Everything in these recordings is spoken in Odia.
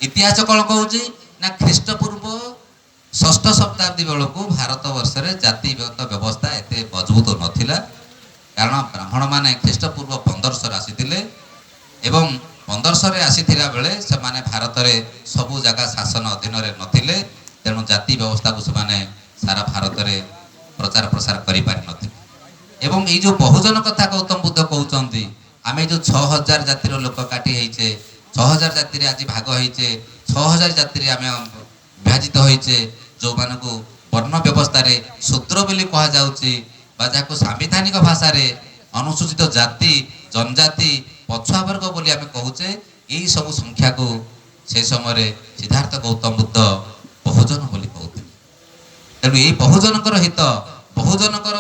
ଇତିହାସ କ'ଣ କହୁଛି ନା ଖ୍ରୀଷ୍ଟପୂର୍ବ ଷଷ୍ଠ ଶତାବ୍ଦୀ ବେଳକୁ ଭାରତ ବର୍ଷରେ ଜାତିଗତ ବ୍ୟବସ୍ଥା ଏତେ ମଜବୁତ ନଥିଲା। କାରଣ ବ୍ରାହ୍ମଣମାନେ ଖ୍ରୀଷ୍ଟପୂର୍ବ 1500ରେ ଆସିଥିଲେ ଏବଂ 1500ରେ ଆସିଥିଲା ବେଳେ ସେମାନେ ଭାରତରେ ସବୁ ଜାଗା ଶାସନ ଅଧୀନରେ ନଥିଲେ। ତେଣୁ ଜାତି ବ୍ୟବସ୍ଥାକୁ ସେମାନେ ସାରା ଭାରତରେ ପ୍ରଚାର ପ୍ରସାର କରିପାରିନଥିଲେ। ଏବଂ ଏଇ ଯେଉଁ ବହୁଜନ କଥା ଗୌତମ ବୁଦ୍ଧ କହୁଛନ୍ତି, ଆମେ ଯେଉଁ 6000 ଜାତିର ଲୋକ କାଟି ହେଇଛେ, 6000 ଜାତିରେ ଆଜି ଭାଗ ହେଇଛେ, 6000 ଜାତିରେ ଆମେ ବିଭାଜିତ ହେଇଛେ, ଯେଉଁମାନଙ୍କୁ ବର୍ଣ୍ଣ ବ୍ୟବସ୍ଥାରେ ଶୂଦ୍ର ବୋଲି କୁହାଯାଉଛି ବା ଯାହାକୁ ସାମ୍ବିଧାନିକ ଭାଷାରେ ଅନୁସୂଚିତ ଜାତି, ଜନଜାତି, ପଛୁଆ ବର୍ଗ ବୋଲି ଆମେ କହୁଛେ, ଏଇ ସବୁ ସଂଖ୍ୟାକୁ ସେ ସମୟରେ ସିଦ୍ଧାର୍ଥ ଗୌତମ ବୁଦ୍ଧ ବହୁଜନ ବୋଲି କହୁଥିଲେ। ତେଣୁ ଏଇ ବହୁଜନଙ୍କର ହିତ, ବହୁଜନଙ୍କର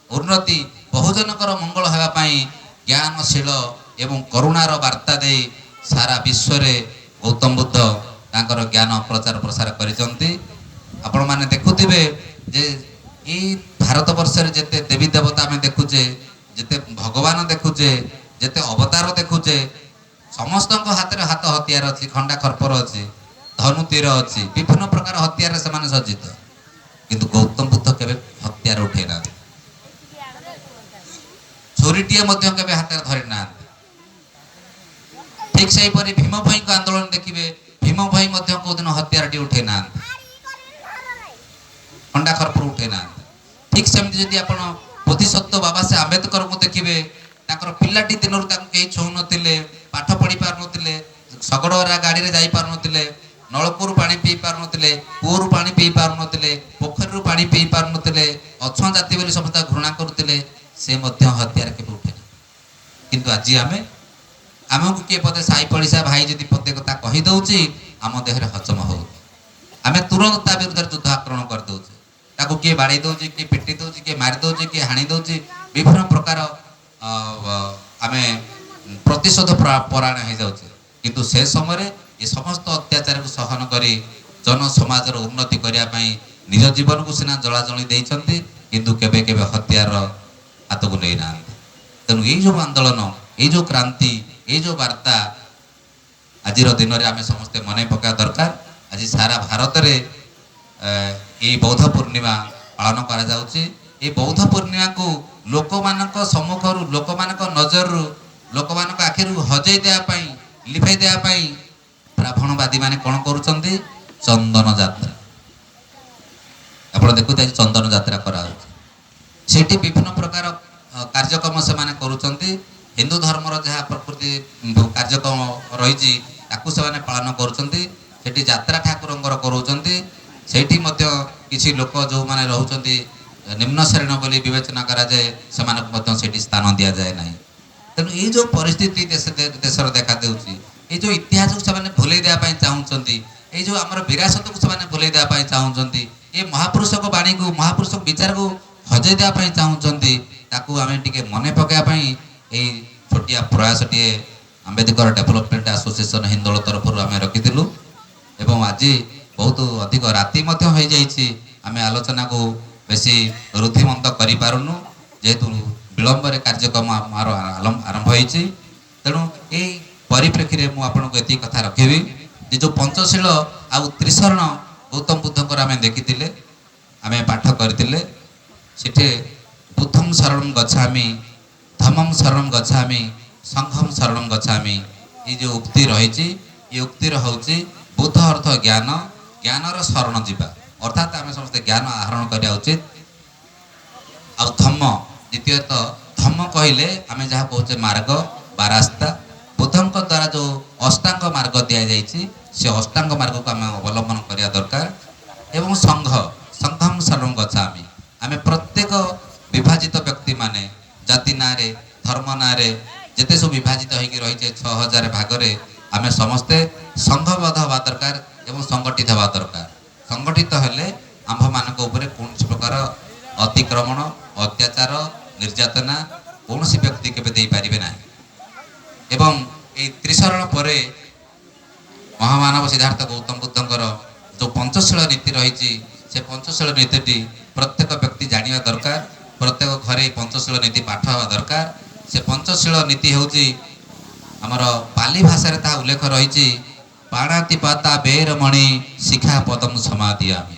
ଉନ୍ନତି, ବହୁଜନଙ୍କର ମଙ୍ଗଳ ହେବା ପାଇଁ ଜ୍ଞାନଶୀଳ ଏବଂ କରୁଣାର ବାର୍ତ୍ତା ଦେଇ ସାରା ବିଶ୍ୱରେ ଗୌତମ ବୁଦ୍ଧ ତାଙ୍କର ଜ୍ଞାନ ପ୍ରଚାର ପ୍ରସାର କରିଛନ୍ତି। ଆପଣମାନେ ଦେଖୁଥିବେ ଯେ ଏଇ ଭାରତ ବର୍ଷରେ ଯେତେ ଦେବୀ ଦେବତା ଆମେ ଦେଖୁଛେ, ଯେତେ ଭଗବାନ ଦେଖୁଛେ, ଯେତେ ଅବତାର ଦେଖୁଛେ, ସମସ୍ତଙ୍କ ହାତରେ ହାତ ହତିଆର ଅଛି, ଖଣ୍ଡା ଖର୍ପର ଅଛି, ଧନୁ ତୀର ଅଛି, ବିଭିନ୍ନ ପ୍ରକାର ହତିଆରରେ ସେମାନେ ସଜ୍ଜିତ। କିନ୍ତୁ ଗୌତମ ବୁଦ୍ଧ କେବେ ହତିଆର ଉଠେଇ ନାହାନ୍ତି, ଛୁରୀଟିଏ ମଧ୍ୟ କେବେ ହାତରେ ଧରି ନାହାନ୍ତି। ଠିକ ସେହିପରି ଭୀମ ଭୋଇଙ୍କ ଆନ୍ଦୋଳନ ଦେଖିବେ, ଭୀମ ଭୋଇ ମଧ୍ୟ କୋଉଦିନ ହତିଆରଟି ଉଠେଇ ନାହାନ୍ତି, ଖଣ୍ଡା ଖରପର ଉଠେଇ ନାହାନ୍ତି। ଠିକ ସେମିତି ଯଦି ଆପଣ ବୋଧିସତ୍ତ୍ୱ ବାବା ସାହେବ ଆମ୍ବେଦକରଙ୍କୁ ଦେଖିବେ, ତାଙ୍କର ପିଲାଟି ଦିନରୁ ତାଙ୍କୁ କେହି ଛୁଉଁ ନଥିଲେ, ପାଠ ପଢି ପାରୁନଥିଲେ, ଶଗଡ଼ରା ଗାଡ଼ିରେ ଯାଇପାରୁନଥିଲେ, ନଳକୂଅରୁ ପାଣି ପିଇ ପାରୁନଥିଲେ, କୂଅରୁ ପାଣି ପିଇ ପାରୁନଥିଲେ, ପୋଖରୀରୁ ପାଣି ପିଇ ପାରୁନଥିଲେ, ଅଛୁଆଁ ଜାତି ବୋଲି ସମସ୍ତେ ଘୃଣା କରୁଥିଲେ, ସେ ମଧ୍ୟ ହତିଆର କେବେ ଉଠେ। କିନ୍ତୁ ଆଜି ଆମକୁ କିଏ ପଦେ ସାହି ପଡ଼ିଶା ଭାଇ ଯଦି ପଦେ କଥା କହିଦେଉଛି, ଆମ ଦେହରେ ହଜମ ହଉନି, ଆମେ ତୁରନ୍ତ ତା ବିରୁଦ୍ଧରେ ଯୁଦ୍ଧ ଆକ୍ରମଣ କରିଦେଉଛେ। ତାକୁ କିଏ ବାଡ଼େଇ ଦେଉଛି, କିଏ ପିଟି ଦେଉଛି, କିଏ ମାରି ଦେଉଛି, କିଏ ହାଣି ଦେଉଛି, ବିଭିନ୍ନ ପ୍ରକାର ଆମେ ପ୍ରତିଶୋଧ ପରାୟଣ ହେଇଯାଉଛେ। କିନ୍ତୁ ସେ ସମୟରେ ଏ ସମସ୍ତ ଅତ୍ୟାଚାରକୁ ସହନ କରି ଜନସମାଜର ଉନ୍ନତି କରିବା ପାଇଁ ନିଜ ଜୀବନକୁ ସିନା ଜଳାଜଳି ଦେଇଛନ୍ତି, କିନ୍ତୁ କେବେ କେବେ ହତ୍ୟାର ହାତକୁ ନେଇନାହାନ୍ତି। ତେଣୁ ଏଇ ଯେଉଁ ଆନ୍ଦୋଳନ, ଏଇ ଯେଉଁ କ୍ରାନ୍ତି, ଏଇ ଯେଉଁ ବାର୍ତ୍ତା ଆଜିର ଦିନରେ ଆମେ ସମସ୍ତେ ମନେ ପକାଇବା ଦରକାର। ଆଜି ସାରା ଭାରତରେ ଏଇ ବୌଦ୍ଧ ପୂର୍ଣ୍ଣିମା ପାଳନ କରାଯାଉଛି। ଏଇ ବୌଦ୍ଧ ପୂର୍ଣ୍ଣିମାକୁ ଲୋକମାନଙ୍କ ସମ୍ମୁଖରୁ, ଲୋକମାନଙ୍କ ନଜରରୁ, ଲୋକମାନଙ୍କ ଆଖିରୁ ହଜେଇ ଦେବା ପାଇଁ, ଲିଭେଇ ଦେବା ପାଇଁ ବ୍ରାହ୍ମଣବାଦୀ ମାନେ କ'ଣ କରୁଛନ୍ତି? ଚନ୍ଦନ ଯାତ୍ରା। ଆପଣ ଦେଖୁଥିବେ ଆଜି ଚନ୍ଦନ ଯାତ୍ରା କରାହଉଛି। ସେଠି ବିଭିନ୍ନ ପ୍ରକାର କାର୍ଯ୍ୟକ୍ରମ ସେମାନେ କରୁଛନ୍ତି। ହିନ୍ଦୁ ଧର୍ମର ଯାହା ପ୍ରକୃତି କାର୍ଯ୍ୟକ୍ରମ ରହିଛି, ତାକୁ ସେମାନେ ପାଳନ କରୁଛନ୍ତି। ସେଠି ଯାତ୍ରା ଠାକୁରଙ୍କର କରୁଛନ୍ତି। ସେଇଠି ମଧ୍ୟ କିଛି ଲୋକ ଯେଉଁମାନେ ରହୁଛନ୍ତି ନିମ୍ନ ଶ୍ରେଣୀ ବୋଲି ବିବେଚନା କରାଯାଏ, ସେମାନଙ୍କୁ ମଧ୍ୟ ସେଇଠି ସ୍ଥାନ ଦିଆଯାଏ ନାହିଁ। ତେଣୁ ଏଇ ଯେଉଁ ପରିସ୍ଥିତି ଦେଶର ଦେଖାଦେଉଛି, ଏଇ ଯେଉଁ ଇତିହାସକୁ ସେମାନେ ଭୁଲେଇ ଦେବା ପାଇଁ ଚାହୁଁଛନ୍ତି, ଏଇ ଯେଉଁ ଆମର ବିରାସତକୁ ସେମାନେ ଭୁଲେଇ ଦେବା ପାଇଁ ଚାହୁଁଛନ୍ତି, ଏ ମହାପୁରୁଷଙ୍କ ବାଣୀକୁ, ମହାପୁରୁଷଙ୍କ ବିଚାରକୁ ହଜେଇ ଦେବା ପାଇଁ ଚାହୁଁଛନ୍ତି, ତାକୁ ଆମେ ଟିକେ ମନେ ପକାଇବା ପାଇଁ ଏଇ ଛୋଟିଆ ପ୍ରୟାସଟିଏ ଆମ୍ବେଦକର ଡେଭଲପମେଣ୍ଟ ଆସୋସିଏସନ ହିନ୍ଦୋଳ ତରଫରୁ ଆମେ ରଖିଥିଲୁ। ଏବଂ ଆଜି ବହୁତ ଅଧିକ ରାତି ମଧ୍ୟ ହୋଇଯାଇଛି, ଆମେ ଆଲୋଚନାକୁ ବେଶୀ ରୁଦ୍ଧିମନ୍ତ କରିପାରୁନୁ, ଯେହେତୁ ବିଳମ୍ବରେ କାର୍ଯ୍ୟକ୍ରମ ଆମର ଆରମ୍ଭ ହେଇଛି। ତେଣୁ ଏଇ ପରିପ୍ରେକ୍ଷୀରେ ମୁଁ ଆପଣଙ୍କୁ ଏତିକି କଥା ରଖିବି ଯେ ଯେଉଁ ପଞ୍ଚଶୀଳ ଆଉ ତ୍ରିଶରଣ ଗୌତମ ବୁଦ୍ଧଙ୍କର ଆମେ ଦେଖିଥିଲେ, ଆମେ ପାଠ କରିଥିଲେ, ସେଠି ବୁଦ୍ଧଂ ଶରଣଂ ଗଚ୍ଛାମି, ଧମ୍ମଂ ଶରଣଂ ଗଚ୍ଛାମି, ସଂଘଂ ଶରଣଂ ଗଚ୍ଛାମି, ଏଇ ଯେଉଁ ଉକ୍ତି ରହିଛି, ଏ ଉକ୍ତିର ହେଉଛି ବୁଦ୍ଧ ଅର୍ଥ ଜ୍ଞାନ, ଜ୍ଞାନର ଶରଣ ଯିବା, ଅର୍ଥାତ୍ ଆମେ ସମସ୍ତେ ଜ୍ଞାନ ଆହରଣ କରିବା ଉଚିତ। ଆଉ ଧମ୍ମ, ଦ୍ୱିତୀୟତଃ ଧମ୍ମ କହିଲେ ଆମେ ଯାହା କହୁଛେ ମାର୍ଗ ବା ରାସ୍ତା। ବୁଦ୍ଧଙ୍କ ଦ୍ୱାରା ଯେଉଁ ଅଷ୍ଟାଙ୍ଗ ମାର୍ଗ ଦିଆଯାଇଛି, ସେ ଅଷ୍ଟାଙ୍ଗ ମାର୍ଗକୁ ଆମେ ଅବଲମ୍ବନ କରିବା ଦରକାର। ଏବଂ ସଂଘ, ସଂଘಂ ଶରଣଂ ଗଚ୍ଛାମି, ଆମେ ପ୍ରତ୍ୟେକ ବିଭାଜିତ ବ୍ୟକ୍ତିମାନେ ଜାତି ନାଁରେ, ଧର୍ମ ନାଁରେ ଯେତେ ସବୁ ବିଭାଜିତ ହେଇକି ରହିଛେ 6000 ଭାଗରେ, ଆମେ ସମସ୍ତେ ସଂଘବଦ୍ଧ ହେବା ଦରକାର ଏବଂ ସଂଗଠିତ ହେବା ଦରକାର। ସଂଗଠିତ ହେଲେ ଆମ୍ଭମାନଙ୍କ ଉପରେ କୌଣସି ପ୍ରକାର ଅତିକ୍ରମଣ, ଅତ୍ୟାଚାର, ନିର୍ଯାତନା କୌଣସି ବ୍ୟକ୍ତି କେବେ ଦେଇପାରିବେ ନାହିଁ। ଏବଂ ଏଇ ତ୍ରିଶରଣ ପରେ ମହାମାନବ ସିଦ୍ଧାର୍ଥ ଗୌତମ ବୁଦ୍ଧଙ୍କର ଯେଉଁ ପଞ୍ଚଶୀଳ ନୀତି ରହିଛି, ସେ ପଞ୍ଚଶୀଳ ନୀତିଟି ପ୍ରତ୍ୟେକ ବ୍ୟକ୍ତି ଜାଣିବା ଦରକାର। ପ୍ରତ୍ୟେକ ଘରେ ପଞ୍ଚଶୀଳ ନୀତି ପାଠ ହେବା ଦରକାର। ସେ ପଞ୍ଚଶୀଳ ନୀତି ହେଉଛି ଆମର ପାଲି ଭାଷାରେ ତାହା ଉଲ୍ଲେଖ ରହିଛି। ପାଣାତିପାତା ବେରମଣି ଶିକ୍ଷା ପଦମ ସମାଦିୟାମି।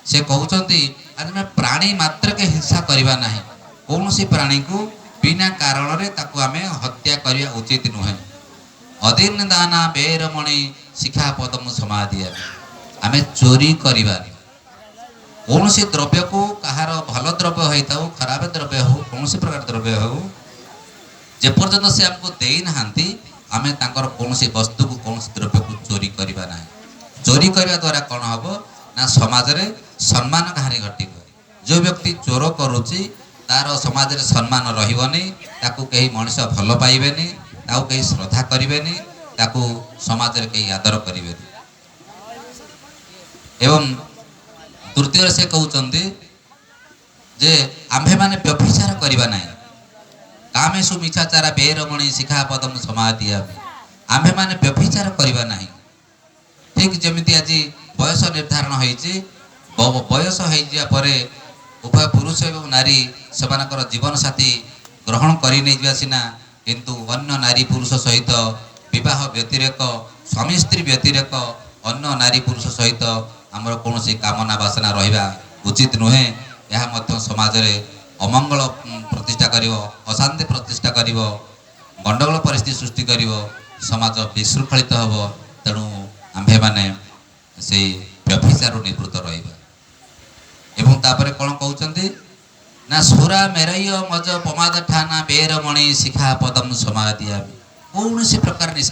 ସେ କହୁଛନ୍ତି, ଆଜି ଆମେ ପ୍ରାଣୀ ମାତ୍ରକେ ହିଂସା କରିବା ନାହିଁ। କୌଣସି ପ୍ରାଣୀକୁ ବିନା କାରଣରେ ତାକୁ ଆମେ ହତ୍ୟା କରିବା ଉଚିତ ନୁହେଁ। ଅଦିନ ଦାନା ବେରମଣି ଶିକ୍ଷା ପଦମ ସମାଦିୟାମି। ଆମେ ଚୋରି କରିବାନି କୌଣସି ଦ୍ରବ୍ୟକୁ। କାହାର ଭଲ ଦ୍ରବ୍ୟ ହେଇଥାଉ, ଖରାପ ଦ୍ରବ୍ୟ ହଉ, କୌଣସି ପ୍ରକାର ଦ୍ରବ୍ୟ ହେଉ, ଯେପର୍ଯ୍ୟନ୍ତ ସେ ଆମକୁ ଦେଇନାହାନ୍ତି, ଆମେ ତାଙ୍କର କୌଣସି ବସ୍ତୁକୁ, କୌଣସି ଦ୍ରବ୍ୟକୁ ଚୋରି କରିବା ନାହିଁ। ଚୋରି କରିବା ଦ୍ୱାରା କ'ଣ ହେବ ନା ସମାଜରେ ସମ୍ମାନ ହାନି ଘଟିବ। ଯେଉଁ ବ୍ୟକ୍ତି ଚୋର କରୁଛି, ତାର ସମାଜରେ ସମ୍ମାନ ରହିବନି। ତାକୁ କେହି ମଣିଷ ଭଲ ପାଇବେନି, ତାକୁ କେହି ଶ୍ରଦ୍ଧା କରିବେନି, ତାକୁ ସମାଜରେ କେହି ଆଦର କରିବେନି। ଏବଂ ତୃତୀୟରେ ସେ କହୁଛନ୍ତି ଯେ ଆମ୍ଭେମାନେ ବ୍ୟଭିଚାର କରିବା ନାହିଁ। କାମେଷୁ ମିଛାଚାରା ବେରମଣି ଶିଖା ପଦମ ସମାଦିୟାମି। ଆମ୍ଭେମାନେ ବ୍ୟଭିଚାର କରିବା ନାହିଁ। ଠିକ୍ ଯେମିତି ଆଜି ବୟସ ନିର୍ଦ୍ଧାରଣ ହେଇଛି, ବୟସ ହେଇଯିବା ପରେ ଉଭୟ ପୁରୁଷ ଏବଂ ନାରୀ ସେମାନଙ୍କର ଜୀବନସାଥୀ ଗ୍ରହଣ କରି ନେଇଯିବା ସିନା, କିନ୍ତୁ ଅନ୍ୟ ନାରୀ ପୁରୁଷ ସହିତ ବିବାହ ବ୍ୟତିରେକ, ସ୍ୱାମୀ ସ୍ତ୍ରୀ ବ୍ୟତିରେକ ଅନ୍ୟ ନାରୀ ପୁରୁଷ ସହିତ ଆମର କୌଣସି କାମନା ବାସନା ରହିବା ଉଚିତ ନୁହେଁ। ଏହା ମଧ୍ୟ ସମାଜରେ ଅମଙ୍ଗଳ ପ୍ରତିଷ୍ଠା କରିବ, ଅଶାନ୍ତି ପ୍ରତିଷ୍ଠା କରିବ, ଗଣ୍ଡଗୋଳ ପରିସ୍ଥିତି ସୃଷ୍ଟି କରିବ, ସମାଜ ବିଶୃଙ୍ଖଳିତ ହେବ। ତେଣୁ ଆମ୍ଭେମାନେ ସେଇ ବ୍ୟଭିଚାରରୁ ନିବୃତ୍ତ ରହିବା। ଏବଂ ତାପରେ କ'ଣ କହୁଛନ୍ତି ନା ସୁରା ମେରୟ ମଜ ପମାଦ ଠାନା ବେରମଣି ଶିଖା ପଦମ ସମାଦିୟାମି। କୌଣସି ପ୍ରକାର ନିଶା